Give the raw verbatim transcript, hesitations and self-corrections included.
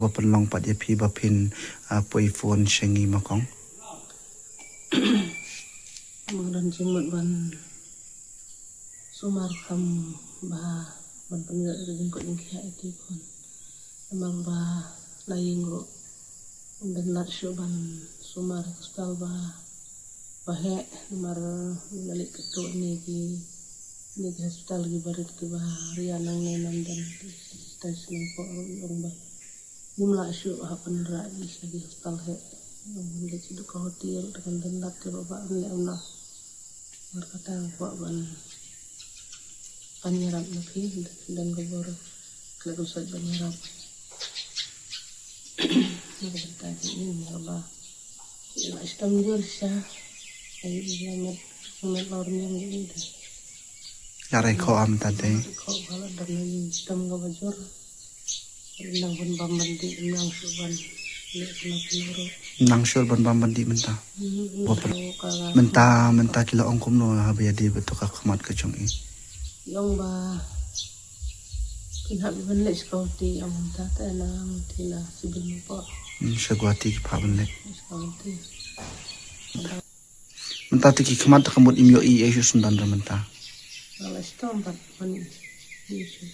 ba pynlong pat ïa phi ba phin, ah, poi phone sha ngi ma kong. Mangdan jingmut ban sumar kam ba ban pynjot ri jingkut jingkhiah ïa ki khun. Namar ba la ïing ruh ban lat shuh ban sumar hospital ba ba heh namar la leit katu ne ki ne ki hospital ki barit ki ba ria nangne namdan. Stage nang ko ruh ong ba ngim lah shuh ha pynrah ïa ki hospital heh. Ong ban leit sha duk ka hotel da kan dan lat ki ba ba ne amna. Mar kata kwah ban ban ïarap na phi dan ka bor khlek u sait ban ïarap. Na ka bynta jong i mar ba ïa la stem jur sha ai ïa met met lor niam ïa i da. La rai kho am ta te. Kho ba la dan na i stem ka ba jur. Nang bun bam ban dih nang shu ban leh kena kena ruh. Nang shu ban bam ban dih mynta. Hmm, Wa mynta pyn- ka la mynta mynta ki la ong kumno ha ba ïa dei ba tu ka khmat ka jong i. Ïong ba kin hap ban leh sha Guwahati ïong mynta te nang ti la sibil mo po. Hmm, sha Guwahati ki phah ban leh. Sha Guwahati. Mynta te ki khmat ka mut im ïoh i ei shu sendon ra mynta. Nga la stom pat ban i shu.